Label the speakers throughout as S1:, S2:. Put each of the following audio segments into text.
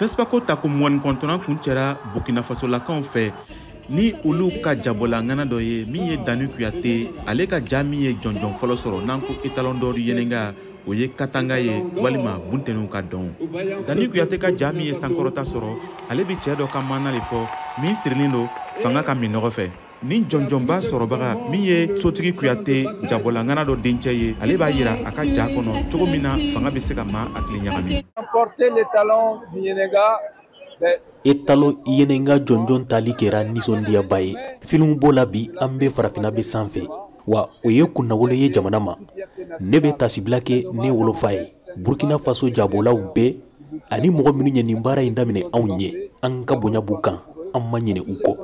S1: FESPACO tako 29nan kuncɛra Burkina Fasolakaw fɛ ni olu ka jabɔla ŋana dɔ ye min ye Dani Kuyate, ale ka ja min ye jɔnjɔn fɔlɔ sɔrɔ n'an ko étalon d'or Yennenga, o ye Katanga ye walima bunteniw ka dɔn. Dani Kuyate ka ja min ye sankɔrɔta sɔrɔ, ale bɛ cɛɛ dɔ ka maana de fɔ min sirilen don fanga ka minɔgɔ fɛ. Ni jɔnjɔnba sɔrɔbaga min ye Sotigi Kuyate jabɔla ŋana dɔ dencɛ ye, ale b'a yira a ka ja kɔnɔ cogo min na fanga bɛ se ka maa hakili ɲagami.
S2: Étalon Yennenga jɔnjɔn tali kɛra nisɔndiyaba ye. Filimu b'o la bi, an bɛ farafinna bɛ sanfɛ, wa o ye kunnawolo ye jamana ma. Ne bɛ tasibila kɛ ne wolofa ye, Burkina Faso jabɔlaw bɛɛ ani mɔgɔ minnu ye nin baara in daminɛ anw ɲɛ, an ka bonya b'u kan, an ma ɲinɛ u kɔ,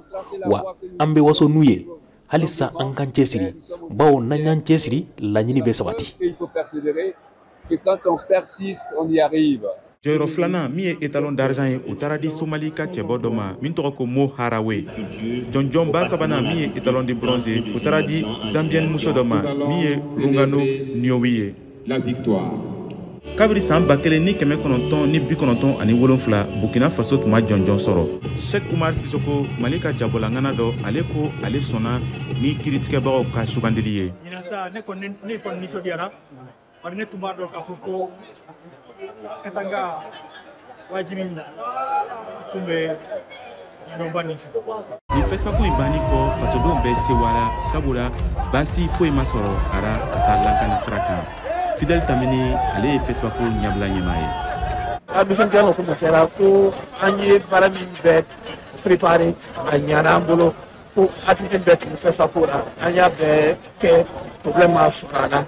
S2: wa an bɛ waso n'u ye. Halisa an k'an cɛsiri, bawo n'an y'an cɛsiri, laɲini bɛ sabati.
S1: Jɔyɔrɔ filanan min ye étalon d'argent ye, o taara di Somali ka cɛbɔ dɔ ma min tɔgɔ ko Mo Harawe. Jɔnjɔnba sabanan min ye étalon de bronze ye, o taara di Zambienne muso dɔ ma min ye Rungano Niowi ye.
S3: La victoire.
S1: Kabiri san 1997, Burkina Faso tun ma jɔnjɔn sɔrɔ. Cheikh Umar Sissoko, Mali ka jabɔla ŋana dɔ, ale ko ale sɔnna ni kiiritigɛbagaw ka sugandili ye.
S4: Ɲinan ne kɔni nisɔndiyara, bari ne tun b'a dɔn k'a fɔ ko Katanga wajibi tun bɛ ɲɔgɔnba nin fɛ.
S1: Nin FESPACO in banni kɔ, fasodenw bɛɛ sewara, sabula baasi foyi ma sɔrɔ a ra ka taa lankana sira kan. Fidel Tamini, ale ye FESPACO ɲɛbila ɲɛmaa ye.
S5: An nisɔndiyara ko mun kɛra, ko an ye baara min bɛɛ préparé, a ɲana an bolo, ko activité bɛɛ tun bɛ FESPACO la, an y'a bɛɛ kɛ, problème ma sɔrɔ a la.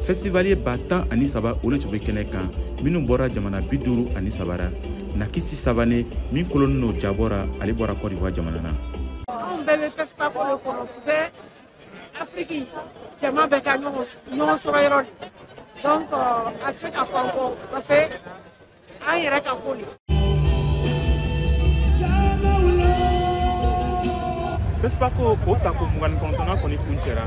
S1: Festivalier 13,000 olu tun bɛ kɛnɛ kan, minnu bɔra jamana 53 ra. Nakisi Savane min kolonnen don jabɔ ra, ale bɔra Côte d'Ivoire jamana na.
S6: Anw bɛɛ bɛ FESPACO de kɔnɔ, bɛɛ Afiriki jama bɛɛ ka ɲɔgɔn sɔrɔ yɔrɔ de. Donc a tɛ se ka fɔ an kɔ parce que an yɛrɛ ka ko de.
S1: FESPACO o tako 29nan kɔni kuncɛra.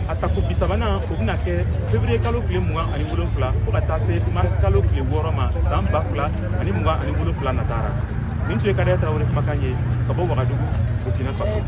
S1: A tako 30nan, o bɛna kɛ février kalo tile 27 fo ka taa se mars kalo tile 6 ma san 2027 natara. Nin tun ye Kadaya Tarawele kumakan ye ka bɔ Wagadugu, Burkina Faso.